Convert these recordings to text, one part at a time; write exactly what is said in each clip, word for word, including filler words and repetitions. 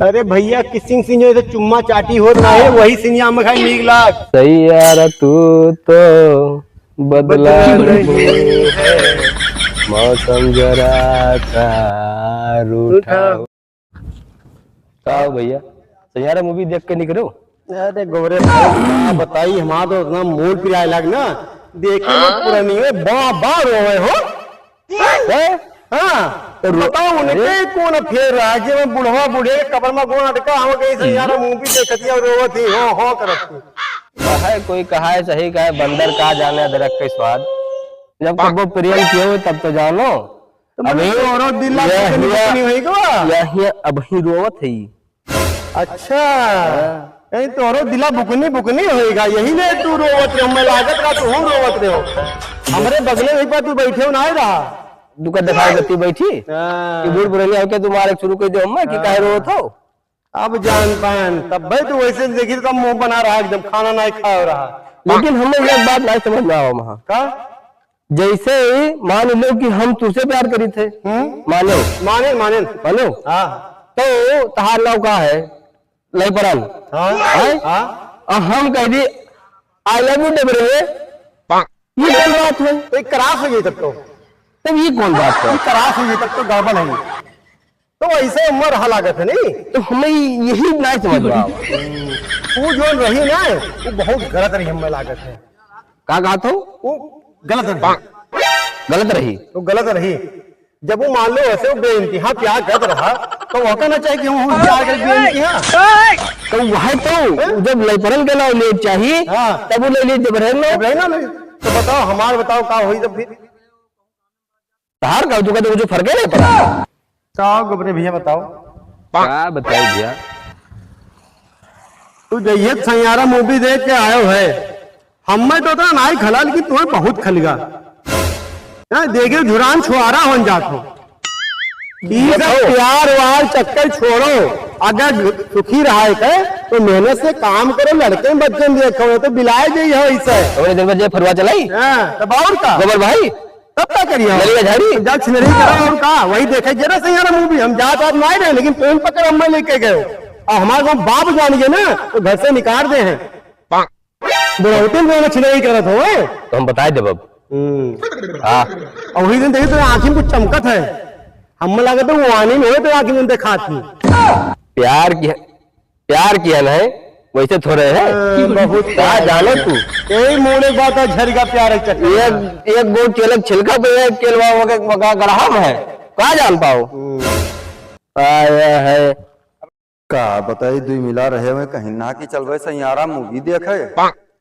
अरे भैया, किसिंग सिंह जो ऐसे चुम्मा चाटी होत ना है, वही सिंह हमें खाए नीक लाग। सैयारा तू तो बदला बदला नहीं नहीं है, मौसम जरा सा रूठा। रूठा। का हो भैया, सैयारा मूवी देख के निकलो? अरे गोरे भाई, का बताई, हमारा तो इतना मूड पिराए लाग ना, देखे में पुरानी है, बा, बा रोवे हो। हैं? हाँ, तो रो-, बताओ, उनके अरे? कौन फेर रहा है, जे में बुढ़वा बुढ़े के कबर में गोड़ अटका, हम कहीं से हम्म। यार मूवी देखती और रोवत ही, हो, हो करत ही। कहे कोई कहा है सही, कहे बंदर का जाने अदरक के स्वाद। जब हाँ। कबो प्रेम किए हो तब तो जानो। तो अबे, मतलब तोहरो दिल यह, बुकनी यह, बुकनी होई गवा? यह, यह अबही रोवत है। अच्छा। हाँ। कहीं तोहरो दिला बुकनी बुकनी होई गा, यही ले तू रोवत रहे, मैं लागत रहा तू रोवत रहे हो। हमरे बगले वही पर तू बैठे हो ना रहा। दुका दिखाई देती बैठी। हाँ। कि बूढ़ पुरानी आके तू मारे शुरू कर दे, अम्मा, कि हाँ। काहे रोवत हो? अब जान पान, तब भाई तू वैसे देखी तो मुंह बना रहा, एकदम खाना नहीं खा रहा। लेकिन हमें एक बात नहीं समझ में आवा वहाँ। का? जैसे ही मान लो कि हम तुझसे प्यार करी थे, हम्म? मानो, माने, माने। मानो? हाँ। तो तहार नाव का है? लईपरान। हाँ। हैं? हाँ। और हम कह दी, "I love you, डबरे।" ये कौन बात है? तो एक क्रास हो गई तब तो। तब ये कौन बात है? ये क्रास हो गई तब तो, गड़बड़ है। तो ऐसे उम्र रहा लागत है, नहीं? तो हमें यही नहीं समझ में आवा। वो जो रही ना, वो बहुत गलत रही, हमें लागत है। का कहत हो? वो गलत रही। गलत रही? वो गलत रही। जब वो मान लो ऐसे वो बेइंतहा प्यार करत रहा, तो वो कहना चाहिए कि हम, हम प्यार कर बेइंतहा। तो वह तो हैं? जब लइपरन के नाव लेब चाही, हाँ। तब वो ले ली जब रहे ना। जब रहे ना, नहीं। तो बताओ, हमार बताओ, का होई तब फिर? तहार का, तू कहते कुछ फर्क नहीं पड़ा। का हो गोबरे भैया, बताओ। का बताई भैया? तू जइहे सैयारा मूवी देख के आयो है, हमें तो उतना नाई खला, लेकिन तुम्हें बहुत खलगा। हैं, देखे झुरान छुआरा होन जात हो। ई सब प्यार वार चक्कर छोड़ो, अगर सुखी रहा है तो मेहनत से काम करो, लड़के बच्चन देखो, तो बिलाए गई हो इसे। थोड़े दिन में जे फरुआ चलाई। हाँ, तब और का? गोबर भाई, तब का करिए? लड़िया झाड़ी? जा छिनरी करो और का? वही देखे जरा सैयारा मूवी, हम जात आत ना रहे, लेकिन ट्रेन पकड़ हमें लेके गए। और हमारे को बाप जान गए ना, तो घर से निकाल दे हैं। बुढ़ौती में छिनरी करत हो, हैं? तो हम बताए देब अब। हम्म। हाँ। और वही दिन देखी तो आँखी में कुछ चमकत है, हमें लागत है वो आनी में हो तो आँखी में देखात ही। प्यार की प्यार किया नहीं, वैसे थोड़े है। हाँ, बहुत का प्यार जानो किया। तू? यही मूड़ एक बात है, झरिका प्यार एक चक्कर एक, है। एक गोट केलक छिलका पे एक केलवा वगा, वगा गड़हा में है। का जान पाओ? हम्म। आया है। का बताई, दुई मिला रहे हुए कहीं ना कि चलबे सैयारा मूवी देखे।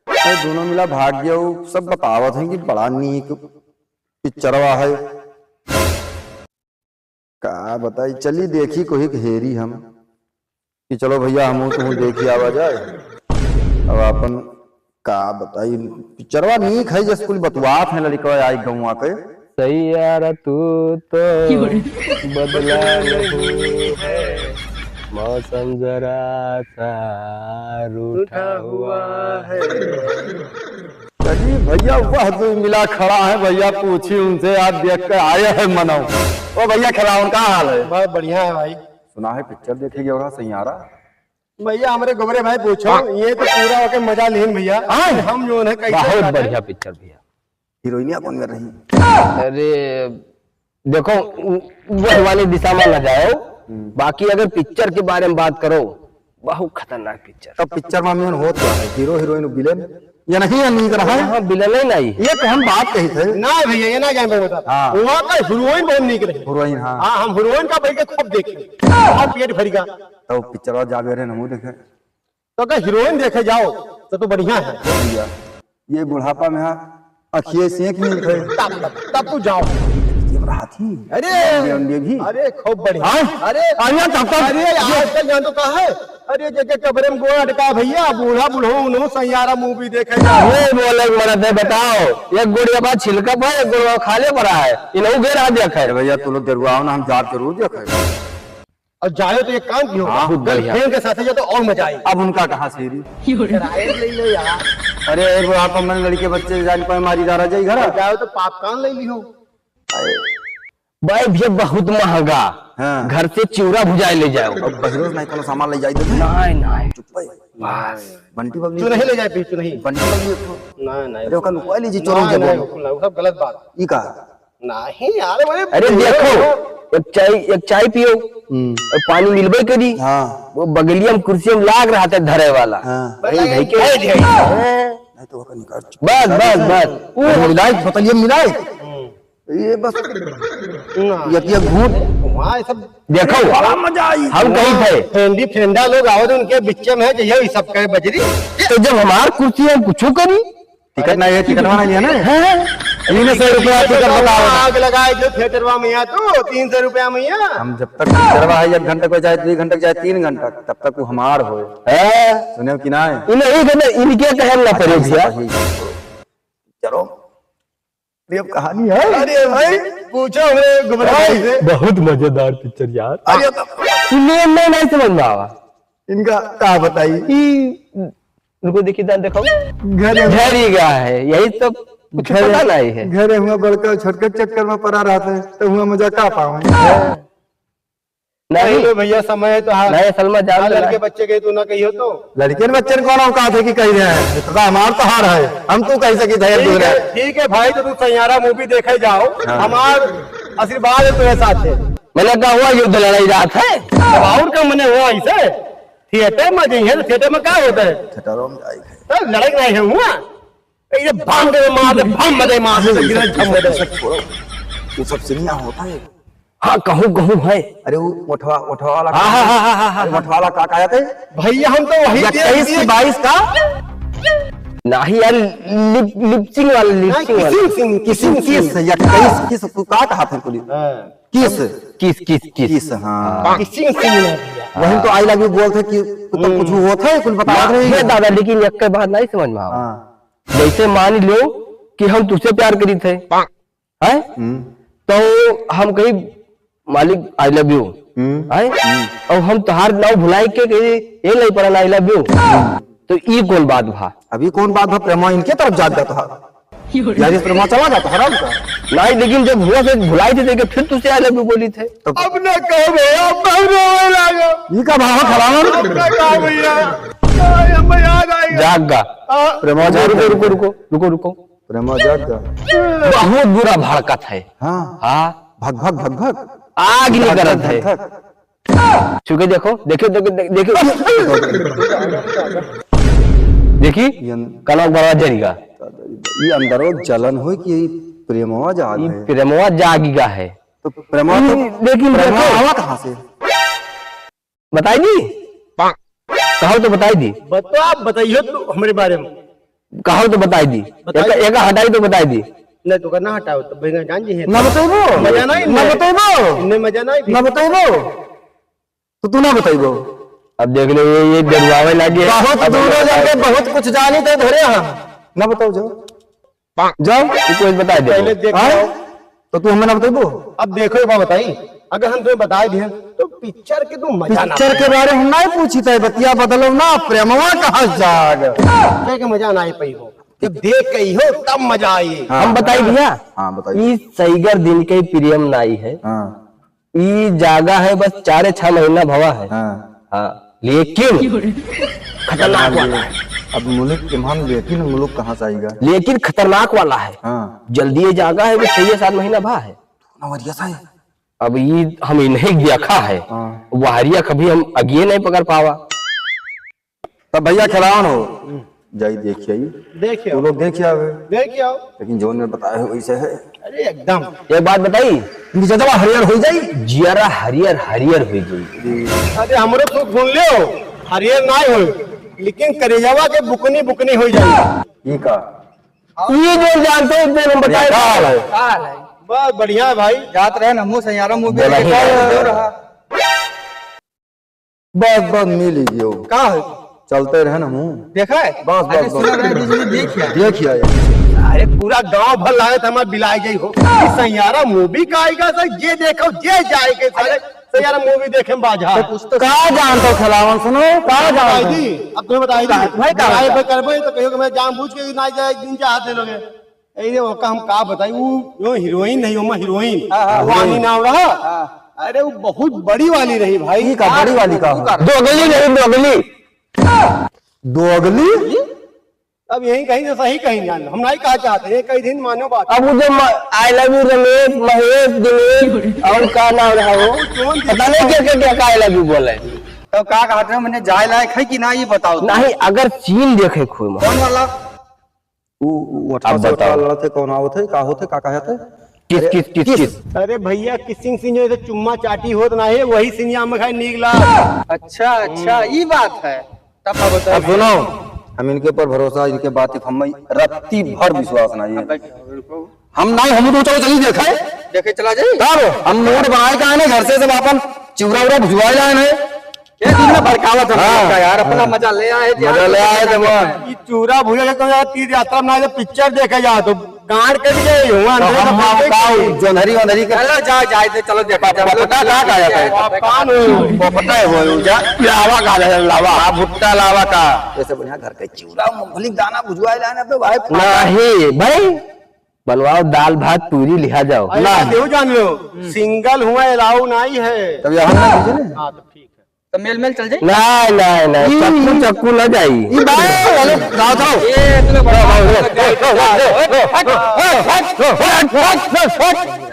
अरे दोनों मिला भाग गया, वो सब बतावत हैं कि बड़ा नीक पिक्चरवा है। का बताई, चली देखी कोई हेरी हम कि चलो भैया, हमहू तुहू देखी आवा जाए। अब अपन का बताई, पिक्चरवा नीक है, जस कुल बतुआत हैं लड़कवा आई गौवा के। सैयारा तू तो बदला नहीं है, मौसम जरा सा रूठा हुआ है। चलिए भैया, वह दो मिला खड़ा है भैया, पूछी उनसे, आज देख के आए हैं मनो। ओ भैया खिलावन, का हाल है? बहुत बढ़िया है भाई। सुना है पिक्चर देखे गया रहा सैयारा? भैया हमरे गोबरे भाई पूछो, हाँ। ये तो पूरा होके मजा लेन भैया। हाँ। हम जो है कैसे बहुत बढ़िया पिक्चर भैया। हीरोइनिया कौन कर रही? अरे देखो, उ-, वह वाली दिशा में ना जाओ। हम्म। बाकी अगर पिक्चर के बारे में बात करो, बहुत खतरनाक पिक्चर। तब पिक्चर में मेन होत क्या है? हीरो हीरोइन विलेन? ये नहीं है, नहीं कर रहा है? हाँ, विलेन ही नहीं। ये तो हम बात कही थे। ना भैया, ये ना जान पाए बता। हाँ। वहाँ का हीरोइन बहुत नीक रही। हीरोइन, हाँ। हाँ, हम हीरोइन का बैठ के खूब देखे। और पेट भर गया। तो पिक्चर जाबे रहे, हमहू देखे। तो अगर हीरोइन देखे जाओ, तो, तो बढ़िया है। भैया, ये बुढ़ापा में हाँ, अखिए से एक मिनट है। तब, तब, तब तू जाओ। ये रहा थी। अरे, ये, ये भी। अरे, खूब बढ़िया। हाँ? अरे, अरे, तब, तब। अरे, आजकल यहाँ तो कहा है, अरे, जेके कबरे में गोड़ अटका भैया, बूढ़ा बूढ़ो उन्हों सैयारा मूवी देखे जा। ये बोले मरद है, बताओ, एक गोड़िया बात छिलका पर, एक गोड़िया खाले पड़ा है, इन्हों के राह देखे। अरे भैया, तू लोग जरूर आओ ना, हम जाब जरूर देखे। और जाए तो एक काम कियो, हाँ, बहुत बढ़िया। गर्लफ्रेंड के साथ जाए तो और मजा आए। अब उनका कहाँ से री? किराए ले लो यार। अरे, एक बार आप मन लड़के बच्चे जान पाए, मारी दारा जाई घर। जाओ तो पॉपकॉर्न ले लियो। अरे, भाई भैया, बहुत महंगा। हाँ। घर से चिवड़ा भुजाए ले जाओ। अब बहिरोज नहीं कोनो सामान ले जाए दे। नहीं, नहीं। चुप भाई। बस। बंटी बबली। चुनही ले जाए, फिर चुनही। बंटी बबली उठो। नहीं, नहीं। अरे, ओकर लुकवा लीजिए, चोरी नहीं, जब नहीं, वो। बिल्कुल नहीं, वो सब गलत बात। ई का? नहीं यार, अरे अरे देखो, एक चाय, एक चाय पियो हम्म। और पानी मिलबे करी। हाँ। वो बगलिया में कुर्सी में लाग रहा था धरे वाला। हाँ। वही भाई, भाई के भाई, भाई। हाँ। नहीं तो ओकर निकाल। बस, बस, बस। वो मिलाई, बोतलिया मिलाई। हम्म। ये बस। ना। ये, ये घूट। वहाँ ये सब देखो, बड़ा मजा आई। हम कहीं थे। फेंडी फेंडा लोग आवत उनके बिच्चे में है, जो ये सब कहे बजरी। तो जब हमार कुर्सी है, हम कुछू करी। टिकट नहीं है, टिकट वाला लिया ना। हाँ। तीन सौ रुपया टिकट बताओ ना। आग लगाए जो थिएटरवा में यहाँ तो तीन सौ रुपया में यहाँ। हम जब तक थिएटरवा है, एक घंटे को चाहे, दो घंटे को चाहे, तीन घंटा, तब तक वो हमार हो। हाँ। सुने कि ना? इन्हें, इन्हें, इनके कहल ना पड़े भैया। सही। चलो। प्रेम कहानी है। अरे भाई, पूछो हमरे गुमराह भाई, से। बहुत मजेदार पिक्चर यार। अरे तो इन्हें मैं नहीं समझ में आवा। इनका का बताई? ई, रुको, देखी दान देखो। घरे घरी गा है, यही तो कुछ घरे, पता नहीं है। घरे हुआ बड़का छोटका चक्कर में पड़ा रहता है, तो हुआ मजा का पावे? नहीं। नहीं तो भैया, समय है तो हाँ। नहीं, असल में जान हाँ, ले लड़के ना। बच्चे के तू ना कहियो तो। लड़के बच्चे कौन औकात है कि कही रहे हैं? इतना हमार तो हार है, हम तू कह सकी थे ठीक दूर है, है। ठीक है भाई, तो तू सैयारा मूवी देखे जाओ, हाँ। हमार आशीर्वाद है तुम्हारे साथ है। मैंने कहा हुआ युद्ध लड़ाई रात है। अब और का मने हुआ इसे? थिएटर में जाइए तो थिएटर में का होता है? थिएटरों में जाइए। तो लड़ाई नहीं है हुआ। ये भांग दे मार दे, भम दे मार दे, गिरे झम दे। सब छोड़ो। वो सब सिनेमा होता है। हाँ, कहूँ, कहूँ है। अरे वो मोटवा, मोटवा वाला हाँ, का हाँ, हाँ, हाँ, हाँ, अरे हाँ। मोटवा वाला का, का कहते हैं? भैया, हम तो वही या देख तेईस लिए। की बाईस का? नहीं यार, लिप, लिप सिंह वाला, लिप नहीं, सिंह वाला। किसिंग सिंह, किसिंग किसिंग किस, सिंह। या तेईस किस, तू का कहा था कुली? हाँ। किस? किस, किस, किस। किस, हाँ। हाँ। किसिंग सिंह ना भैया। वही तो I love you बोलते कि तब हम्म। कुछ होता है, कुछ बता ना, रहे ये हैं। दादा, लेकिन एक के बात नहीं समझ में आवा। हाँ। जैसे मान लो कि हम तुझसे प्यार करी थे, हैं? हम्म। तो हम कही, "मालिक, I love you," हम्म। हैं? हम्म। और हम तोहार नाव भुलाई के कही, "ए लई परन, I love you।" हम्म। तो ई कौन बात भा? अभी कौन बात भा? प्रेमा इनके तरफ जात जाता है। यार, इस प्रेमा चला जाता है, हराम का? नहीं, लेकिन जब हुआ से भुलाई थे, देखे, फिर तुझसे I love you बोली थे। तो अब ना कहो भैया, अब बहुत रोवे लागो। ई का भाव खराब है? अब ना कहो भैया, अब याद आएगा। जाग गा। हाँ। प्रेमा रुको, जाग रुको, गा। रुको, रुको, रुको, रुको। प्रेमा जाग गा। बहुत बुरा भड़कत है। हाँ। हाँ। भग, भग, भग, भग। आग निकलत है। भग, भग। छू के देखो, देखो, देखो, देखो, देखो। देखी? ये अन- कनक बड़ा जरी गा। ये अंदरो जलन होई कि प्रेमवा जाग ई है। प्रेमवा जागी गा है। तो प्रेमवा तो, ई, लेकिन प्रेमवा देखो। आवा कहाँ से? बताई दी? कहो तो बताई दी। बत-, तो आप बताइए तो हमरे बारे में। कहो तो बताई दी। बताई एक, दी। एक हटाई तो बताई दी। नहीं तो ना हटाओ, तो बिना जान जी है। ना बताइबो? मजा नहीं ना है। बताइबो? इन्हें मजा नहीं भी। ना बताइबो? तो तू ना बताइबो? अब देख लो, ये, ये डरवावे लगे। बहुत अब दूर हो जाके बहुत कुछ जानी तो धरे हम। ना बताओ जो। जाओ। तू कुछ बता दे। पहले देख हाँ? लो। तो तू हमें ना बताइबो? अब देखो, एक बात बताई, अगर हम तुम्हें बता दिए, तो पिक्चर के तुम मजा ना पिक्चर के बारे में हम नहीं पूछी थे, बतिया बदलो ना, प्रेमवा कहाँ जाग? पिक्चर के मजा ना आई पाई हो, जब देख गई हो, तब मजा आई। हाँ। हम बताई भैया? हाँ, बताइए। ई सईगर दिन के प्रेम नाई है। हाँ। ई जागा है, बस चारे छह महीना भवा है। हाँ। हाँ, लेकिन खतरनाक वाला है। अब मुलुक के मान, लेकिन मुलुक कहाँ से आएगा? लेकिन खतरनाक वाला है। हाँ। जल्दी ये जागा है, वो छह या सात महीना भा है। नवरिया सा है। अब ये हम इन्हें देखा है, हाँ। वहरिया कभी हम अगिए नहीं पकड़ पावा। तब भैया खिलावन हो, जाई देखिए। देखियो। तू लोग देखिए आवे। देखियो। लेकिन जोन में बताए हो वैसे है। अरे एकदम। एक बात बताई, मिजाजवा हरियर हो जाई। जियरा हरियर हरियर हो जाई। अरे हमरो सुख सुन लियो, हरियर ना हो, लेकिन करेजवा के बुकनी बुकनी हो जाई। ये का? ये जो जानते हो, इतने हम बताए। का हाल है? का हाल है? बहुत बढ़िया भाई। जात रहे न हमहू सैयारा मूवी बोला ही देखे। नहीं। रहा। बस, बस, मिल ही गयो। का है? चलते रहे न हमहू। देखा है? बस, बस, अरे, बस। सुना रहे, बीच में देख आए। देख आए। अरे, पूरा गांव भर लागत हमार बिलाई गई हो। ई सैयारा मूवी का आएगा सर? जे देखो, जे जाए के सारे सैयारा मूवी देखे में बाजा। तो कुछ तो का जानत हो खिलावन, सुनो, का जानत हो? बताई दी, अब तुम्हें बताई दी। भाई, का बताई? भाई, करबे तो कहियो कि मैं जानबूझ के ना जाए, एक दिन चाहते लोगे। अरे, ओका हम का बताई, वो जो हीरोइन रही, ओमा हीरोइन, हाँ, हाँ, वो हीरोइन। आनी नाम रहा। हाँ। अरे, वो बहुत बड़ी वाली रही भाई। ई का बड़ी वाली का? दोगली रही, दोगली। दोगली? अब यही कहीं से सही कहीं जान लो। हम नहीं कहा चाहते, ये कई दिन मानो बात। अब वो जो म-, I love you रमेश, महेश, दिनेश, और का नाम रहा वो? कौन पता नहीं क्या, क्या, क्या, का I love you बोले। तो का कहत रहे हो, मैंने जाए लायक है कि ना, ये बताओ। नहीं, अगर सीन देखे खूब। कौन वाला? उ, उ ओठवा अब से ओठवा बताओ। लड़त है, कौन आवत है, का होत है, का कहत है? किस, अरे, किस, किस, किस? किस? अरे भैया, kissing scene जो है, चुम्मा चाटी होत ना है, वही scene यहाँ में खाए नीक लाग। अच्छा, अच्छा, हम्म। ई बात है। तब बताओ। अब सुनो, हम इनके ऊपर भरोसा, इनके बात पे हम रत्ती भर विश्वास नहीं है। अब रुको। हम नहीं, हम तो चलो चली देखे। देखे चला जाई। तब हम मूड बनाए का है ना, घर से सब अपन चिवड़ा उड़ा भुजवाए लाए हैं। ये दिन में भड़कावत हम हाँ। लोग का यार, अपना मजा ले आए, मजा ले आए तो वो। ये चूरा भूजा के तो यार तीर्थ यात्रा में ना, जब पिक्चर देखे जाओ तो गांड कट गए, हुआ तो अंधेरे हम का आप देख का के। जोंधरी वंधरी के चलो, जाओ, जाए दे, चलो, देखो, चलो, पपटा का खाया था? आप कौन हो? पपटा है वो, जा, लावा का है, लावा। हाँ, भुट्टा लावा का। ऐसे बढ़िया घर के चिवड़ा, मूंगफली के दाना भुजवाए लाए ना, पे भाई। नहीं, भाई, बनवाओ, दाल भात पूरी लिहा जाओ। अरे, ना। बात एहू जान लो, single हुआ allow नहीं है। तब यहाँ ना कीजिए ना। हाँ, तो ठीक है। तो मेल मेल चल जाई? नहीं, नहीं, नहीं, ई, चक्कू, ई, चक्कू ना जाई। ई बात, हेलो, गाओ, गाओ। ये इतने बड़ा हट, हट, हट, हट।